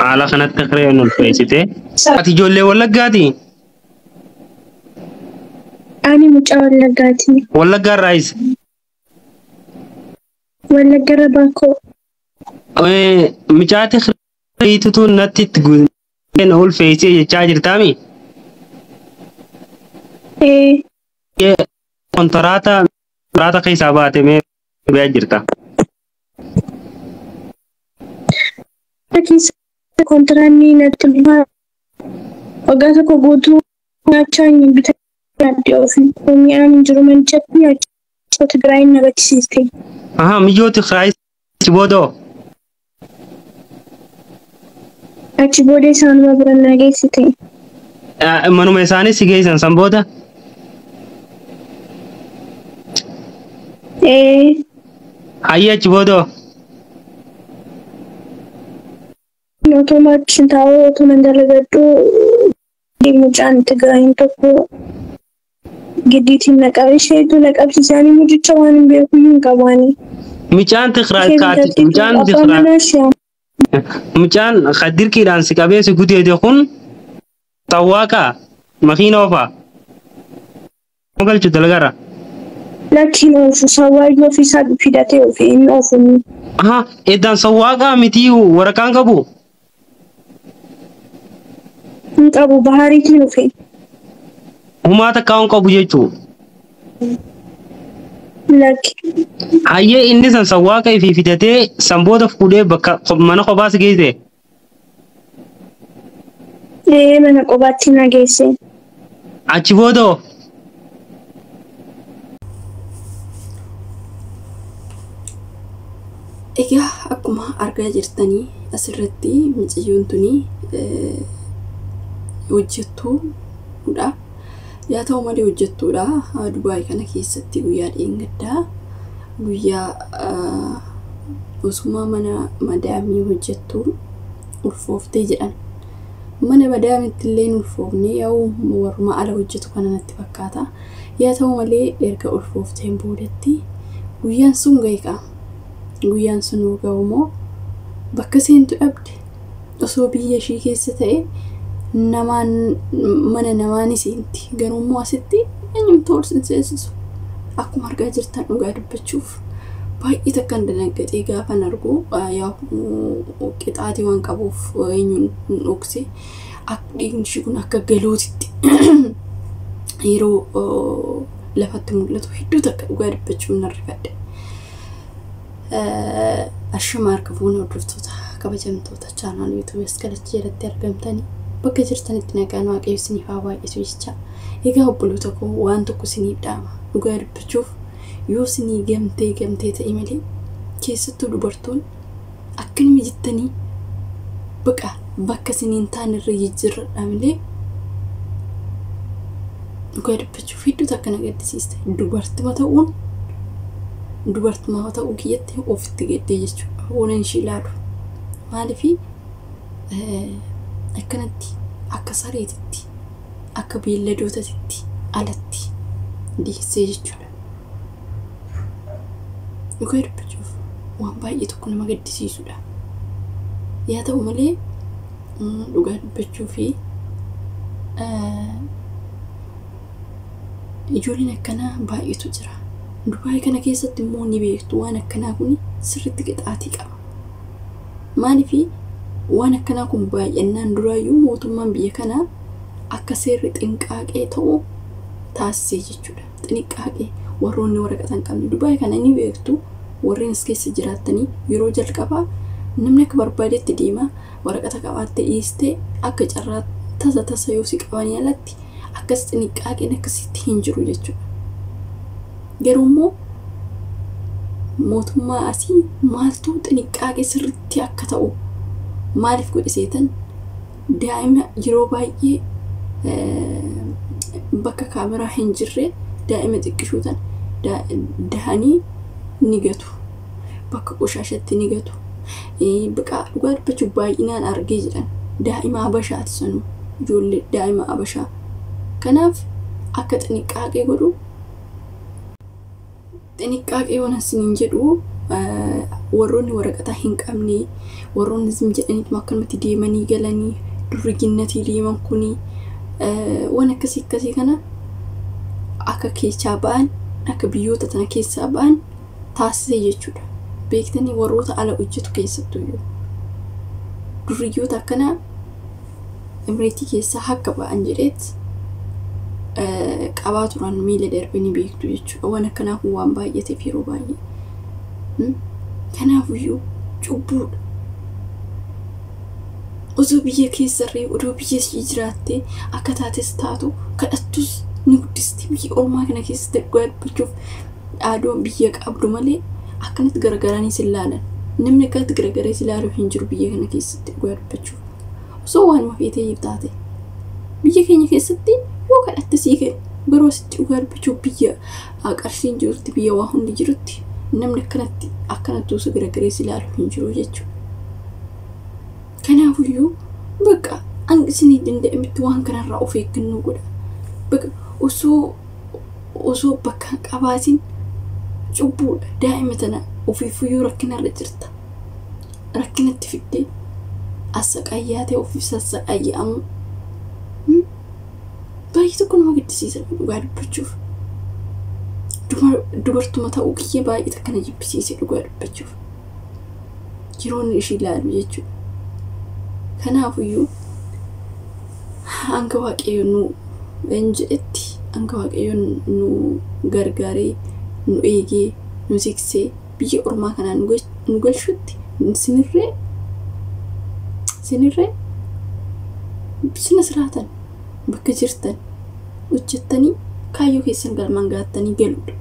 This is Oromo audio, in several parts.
Haala kanatti kireen ulfeessite. Ati ijoollee Wallaggaati? Ani mucaa Wallaggaati. Wallaggaa irraayis? Wallagga irra baakoo. Mucaati kireetutu natti itti guutee na ulfeessee jechaa jirtaami? Ee. Kontiraata keessaa baate mee ba'aa jirta? Keessa kontiraanni natti ulfaa waggaa tokko guutuu nyaachaa hin bitaa nyaadde ofii. Mi'aan hin jiru manichatti nyaachaa Tigraayin na barsiiste. Ahaa, miyyooti kiraayis boodoo? Achi booda isaanuma bira na geessite. Manuma isaanii si geessan san booda? Ee. Hayyee, achi boodoo? Otuma achi taa'uu otuma dalagadhu mucaan Tigraayin tokko giddiitiin na qabe, isheetu na qabsiise. Ani mucicha waan hin beeku hin qabu ani. Mucaan Tigraay kaati mucaan Abbaa Tigraay manaa ishee mucaan dirqiidhaan si qabee si gudeede kun sawwaaqaa makiina oofaa? Galchu dalagara. Lakkiin oofu, sawwaayyuu ofiisaa fidatee ofii inni oofu. Aha, eddaan sawwaaqaa mitii, waraqaan qabu? Hin qabu, bahariitiin dhufe. Humaa takkaa hin qabu jechuu. Lakki. Hayyee, inni san sawwaaqa ifii fidatee san booda fuudhee bakka mana kophaa si geesse. Ee, mana kophaatti na geesse. Achi booda Egaa akkuma argaa jirtanii asirratti mucayyoon tuni hojjettuudha. Yaa ta'u malee hojjettuudha. Dubaay kana keessatti guyyaa dheengaddaa guyyaa osuma mana madaamii hojjettu ulfooftee jedhan. Mana madaamitti illee hin ulfoofne, yaa'u warruma ala hojjetu kana natti fakkaata. Yaa ta'u malee erga ulfoofteen boodatti guyyaan sun ga'e qaama. Guyyaan sun yoo ga'u immoo bakka seentu dhabde. Osoo biyya ishii keessa ta'e namaan mana namaa ni seenti. Garuu immoo asitti eenyumtuu ol sin seensisu. Akkuma argaa jirtan dhugaa dubbachuuf baay'ee takkan danaggaxee gaafan argu, yaa'u qixaatii waan qabuuf eenyuun hin dhokse, dhiigni ishii kun akka galootitti yeroo lafatti mul'atu hedduu takka dhugaa dubbachuun nan rifadhe. Ashuma harka fuuna hordoftoota kabajamtoota channel YouTube Askalachii jalatti argamtanii, bakka jirtanitti nagaan Waaqayyo isiniif haa baay'atu jecha. Egaa obboloota koo, waan tokko isiniif dhaama. Dhugaa dubbachuuf yoo isinii gamtee gamtee ta'e malee, keessattuu dubartoonni akkanuma jettanii baqa bakka isiniin taane irra jijjiirradha malee, dhugaa dubbachuuf hedduu takka na gaddisiiste. Dubartima ta'uun, dubartummaa ta'uu kiyyatti ofitti gaddee jechuudha. Waan ishee ilaalu. Maaliifii akkanatti akka sareetitti, akka beelladootaatti alatti deessee jechuudha. Dhugaa dubbachuuf waan baay'ee tokko nama gaddisiisudha. Yaa ta'u malee dhugaa dubbachuu fi ijoolleen akkanaa baay'eetu jira. Dubaay kana keessatti immoo ni beektu, waan akkanaa kun sirriitti qixaatii qaba. Maaliifii waan akkanaa kun baay'annaan duraayyuu mootummaan biyya kanaa akka seerri xinqaaqee ta'u taasisee jechuudha. Xinqaaqee warroonni waraqata hin qabne Dubaay kana ni beektu, warreen as keessa jiraattanii yeroo jalqabaa namni akka barbaadetti deema, waraqata qabaattee dhiistee akka carraa tasa tasa yoo si qabanii alatti akkas xinqaaqeen akkasitti hin jiru jechuudha. Garuu immoo mootummaa asii maaltu xinqaaqee sirriitti akka ta'u maaliif godhe seetan? Daa'ima yeroo baay'ee bakka kaameraa hin jirre daa'ima xiqqishuu tan dahanii ni gatu. Bakka qoshaashatti ni gatu. Baqa dhugaa dubbachuuf baay'inaan argee jedhan, daa'ima Habashaati sanuu, ijoollee daa'ima Habashaa. Kanaaf akka xinqaaqee godhu, xinqaaqee waan isiniin jedhu Warroonni waraqata hin qabne, warroonni zim jedhaniituma akkanumatti deemanii galanii durriginnatii deeman kuni, waan akkasii akkasii kana akka keessaa ba'an, akka biyyoota tana keessaa ba'an taasise jechuudha. Beektanii, warroota ala hojjetu keessattuyyuu durriyyoota akkanaa Imireetii keessaa akka ba'an jedheet qabaa turan miila darbanii beektu jechuudha. Waan akkanaa kun waan baay'ateef yeroo baay'ee. Kanaafiyyuu cubbuudha. Osoo biyya keessarree, odoo biyya ishii jiraattee, akka taates taatu kadhattus ni guddisti. Biyya ormaa kana keessatti dhugaa dubbachuuf aadoon biyya qabdu malee akkanatti garagaranii si ilaalan. Namni akkanatti garagaree si ilaalu hin jiru biyya kana keessatti dhugaa dubbachuuf. Osoo waanuma feetee taate. Biyya keenya keessatti yoo kadhatte sii kennu. Garuu asitti dhugaa dubbachuuf biyya qarshiin jirutti, biyya waa hundi jirutti, namni akkanatti akkanatti osoo garagaree si ilaalu hin jiru jechuudha. Kanaafiyyuu bakka hanga isinii danda'ametti waan kanarraa of eeggannoo godha. Bakka osoo bakka hin qabaatin cubbuudha. Daa'ima tana ofiifuyyuu rakkinarra jirta. Rakkinatti fiddee assaqayyaa ofiif sassaqayya'amu. Baay'ee tokko nama gaddisiisa dhugaa dubbachuuf. Dubartuma ta'uu kiyya baay'ee takka na jibbisiise dhugaa dubbachuuf. Yeroo inni ishii ilaalu jechuudha. Kanaafiyyuu hanga Waaqayyo nu hin jedhetti, hanga Waaqayyo nu gargaaree, nu eegee, nu tiksee biyya ormaa kanaa nu galchutti, sinirree sina siraatan bakka jirtan hojjettanii kaayyoo keessan galmaan gaattanii galuudha.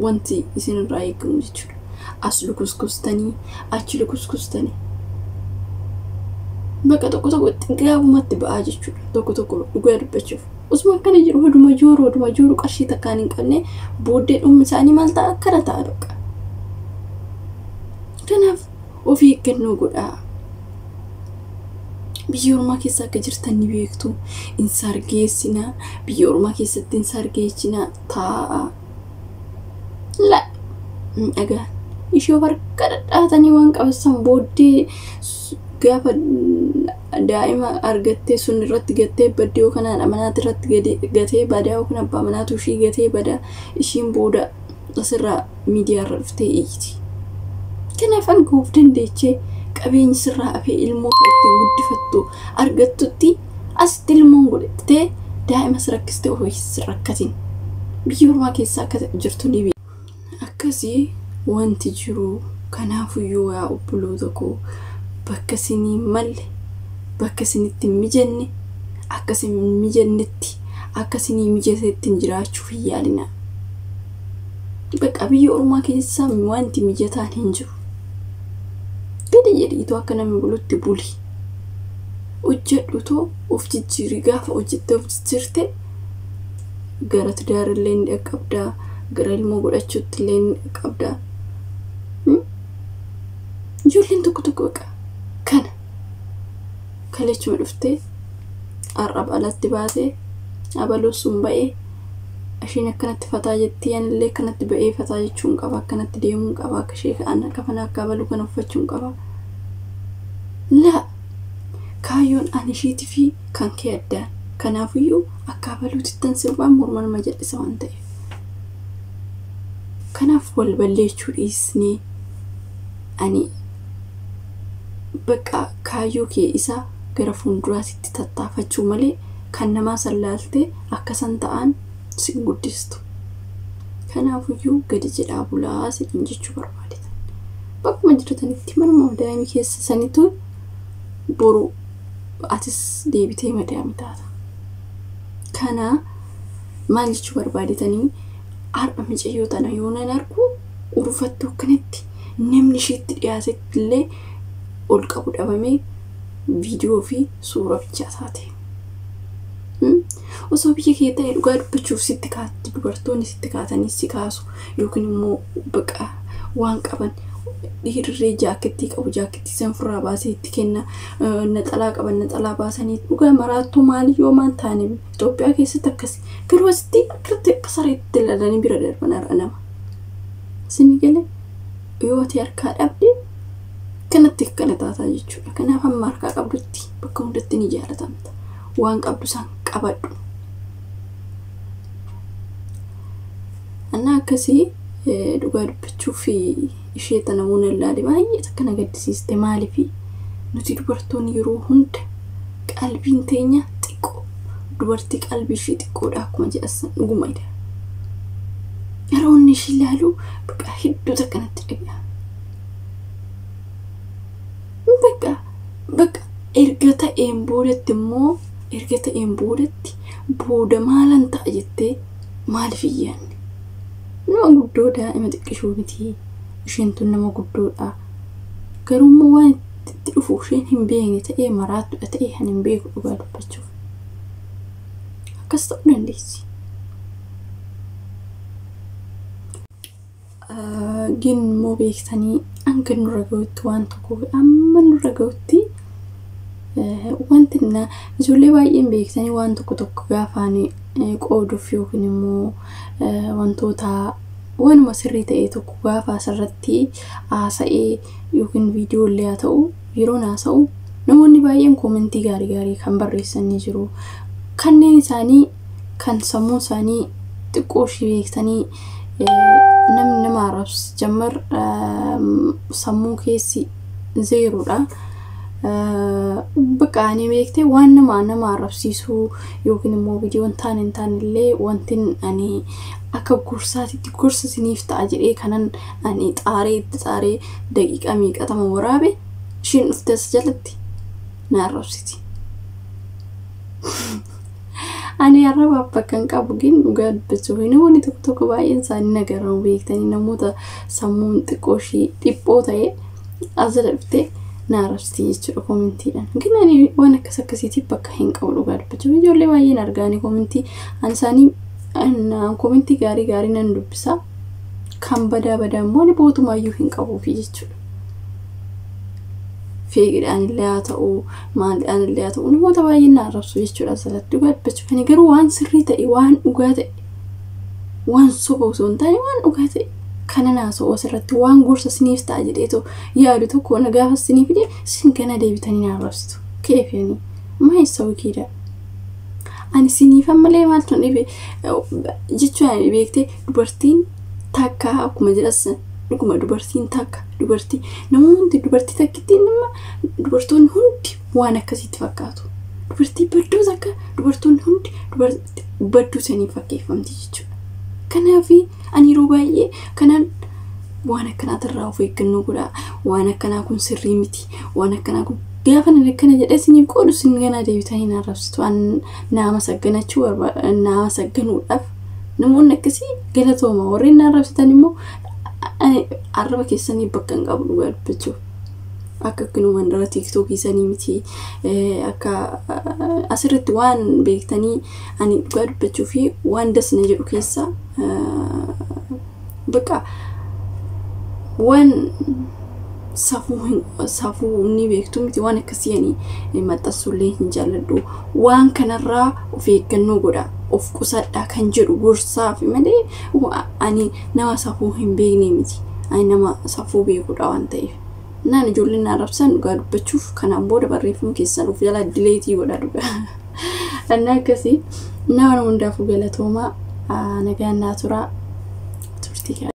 Wanti isinirraa eegamu jechuudha. As lukuskustanii, achi lukuskustanii. Bakka tokko tokko gaafumatti ba'aa jechuudha. Tokko tokko dhugaa dubbachuuf. Osuma akkana jiru hoduma jooru, hoduma jooru, qarshii takkaan hin qabne booddee dhummi isaanii maal ta'a? Akkana ta'a bakka. Kanaaf of eeggannoo godhaa. Biyya ormaa keessa akka jirtan ni beektu. Hin sargeessinaa. Biyya ormaa keessatti hin sargeessinaa. Taa'a. La hin dhagaan. Ishee of harka dhadhaatanii waan qabasan booddee gaafa daa'ima argattee sun irratti gattee baddee, yookaan haadha manaati irratti gatee badaa, yookaan abbaa manaatu ishii gatee badaa, ishiin booda asirraa miidiyaarra dhuftee iyyiti. Kanaaf hanga of dandeechee qabeenyi sirraa hafee ilmoo kan ittiin guddifattu argattutti asitti ilmoon godhattee daa'ima si rakkistee ofii si rakkatin. Biyya ormaa keessa akka jirtu ni beekna. Akkasii wanti jiru. Kanaafuyyuu yaa obboloota koo, bakka isinii malle, bakka isinitti hin mijanne, akka isin hin mijannetti, akka isinii mijatetti hin jiraachuuf hin yaalinaa. Bakka biyya ormaa keessa wanti mijataan hin jiru. Gadi jedhiitoo akka namni bulutti buli. Hojjedhutoo of jijjiiri. Gaafa hojjettee of jijjiirte gara tidaarillee ni dhaqqabdaa, gara ilmoo godhachuutti illee ni dhaqqabdaa. Ijoolleen tokko tokko bakka kana kalechuma dhuftee har'a alatti baatee abaluu sun ba'ee isheen akkanatti fataa jettii, anillee akkanatti ba'ee fataa jechuun qaba, akkanatti deemuun qaba, akka ishee ka'an kafana akka abaluu kana uffachuun qaba. Laa, kaayyoon ani ishiitii fi kan kee addaan. Kanaafiyyuu akka abaluutittan sirbaan morma nama jal'isa waan ta'eef. Kanaaf wal balleechuu dhiisnee, ani bakka kaayyoo kee isaa gara fuulduraatti tattaafachuu malee kan namaa sallaaltee akka san ta'an sin guddistu. Kanaafiyyuu gadi jedhaa bulaa isiniin jechuu barbaadetan. Bakkuma jirtanitti manuma madaamii keessa sanitu boru atis deebitee madaamii taata. Kana maal jechuu barbaadetanii, har'a mucayyoo tana yoo nan argu urfattu akkanatti namni isheetti dhiyaatetti illee ol qabu dhabamee viidiyoo fi suura bichaa taate. Osoo biyya kee ta'e dhugaa dubbachuuf sitti kaatti, dubartoonni sitti kaatanii si kaasu, yookiin immoo baqa waan qaban, dhiirri jaakettii qabu jaakettii san ofirraa baasee itti kenna, naxalaa qaban naxalaa baasanii, dhugaa maraattuu maali yoo maan taane Itoophiyaa keessatti akkas. Garuu asitti akkatti akka sareetti ilaalanii bira darban har'a nama. Isin galee Yoo ati harkaa dhabde kanatti akkana taataa jechuudha. Kanaaf hamma harkaa qabdutti bakka hundatti ni jaalatamta. Waan qabdu san qabadhu. Annaa akkasii dhugaa dubbachuu fi ishee tana namoonni ilaale baay'ee takka na gaddisiiste. Maaliifi nuti dubartoonni yeroo hunda qalbiin teenya xiqqoo, dubartii qalbii ishee xiqqoodha akkuma jedhasan dhugumadha. Yeroo inni ishee ilaalu bakka hedduu takka natti dhaga'ama. Bakka erga ta'een boodatti immoo erga ta'een boodatti booda maalan ta'a jettee maaliif hin yaadne? Nama guddoo daa'ima xiqqishuu miti. Isheen tun nama guddoodha. Garuu immoo waan itti dhufu isheen hin beekne ta'ee maraattuudha ta'ee kan hin beeku dhugaa dubbachuuf. Akkas ta'uu dandeessi. Gin immoo beektanii hanga nurra gahutti waan tokko amma nurra gahutti wanti ijoollee baay'een beektanii waan tokko tokko gaafaan qooduuf yookiin immoo wantoota waanuma sirrii ta'e tokko gaafa asirratti haasa'ee yookiin viidiyoo illee haa ta'u yeroon haasa'u namoonni baay'een koomentii gaarii gaarii kan barreessan ni jiru. Kanneen isaanii kan sammuun isaanii xiqqoo ishee beektanii namni nama arrabsu jammar sammuu keessi zeeroodha. Bakka ani beektee waan nama arrabsiisuu yookiin immoo viidiyoon taane hin taane illee wanti ani akka gorsaatitti gorsa isiniif ta'a jedhee kanan ani xaaree itti xaaree daqiiqaa meeqatama waraabe ishiin dhufte as jalatti na arrabsiti. Ani arrabaaf bakka hin qabu gin dhugaa dubbachuuf namoonni tokko tokko baay'een isaanii nagaramu beektanii namoota sammuun xiqqoo ishee dhiphoo ta'e as jala dhuftee na arrabsiti jechuudha koomentiidhaan. Gin ani waan akkas akkasiitiif bakka hin qabu dhugaa dubbachuuf ijoollee baay'een argaanii koomentii ani isaanii koomentii gaarii gaarii nan dubbisa. Kan badaa badaa immoo ani bootumaayyuu hin qabuufi jechuudha. Feegidhaan illee haa ta'u maaliidhaan illee haa ta'u namoota baay'een na arrabsu jechuudha asirratti dhugaa dubbachuuf. Ani garuu waan sirrii ta'e waan dhugaa ta'e waan soba osoo hin taane waan dhugaa ta'e kana naasa'u asirratti waan gorsa isiniif ta'a jedheetoo yaadu tokko na gaafa isinii fide isin kana deebitanii na arrabsitu. Keefiyanii maa isa wakiidha. Ani isiniifan malee maaltu dhibe jechuun ani beektee dubartiin takka akkuma jedhasan dhuguma dubartiin takka dubartii namoonni dubartii takkittiin nama dubartoonni hundi waan akkasiitti fakkaatu. Dubartii badduu takka dubartoonni hundi dubartii badduu sanii fakkeeffamti jechuudha. Kanaaf ani yeroo baay'ee kanaan waan akkanaatirraa of eeggannoo godhaa waan akkanaa kun sirrii miti waan akkanaa kun gaafa nan akkana jedhee isiniif qoodu isin ganaa deebitanii na arrabsitu. Waan nama sagganachuu nama sagganuudhaaf namoonni akkasii galatooma warreen na arrabsitan immoo arraba keessanii bakka hin qabu dhugaa dubbachuuf. Akka akkanuma mandara tiiktookii sanii miti akka asirratti waan beektanii ani dhugaa dubbachuu fi waan dasna jedhu keessa bakka waan safuu ni beektu miti waan akkasii ani maxxansullee hin jaalladhu. Waan kanarraa of eeggannoo godha of qusadhaa kan jedhu gorsaaf malee ani nama safuu hin beekne miti. Ani nama safuu beekudha waan ta'eef. Naan ijoolleen na arrabsan dhugaa dubbachuuf kanaan booda barreeffama keessan of jalaa dileetii godha dhugaa. Annaa akkasii nama hundaafuu galatoomaa nagaan naa turaa turtii.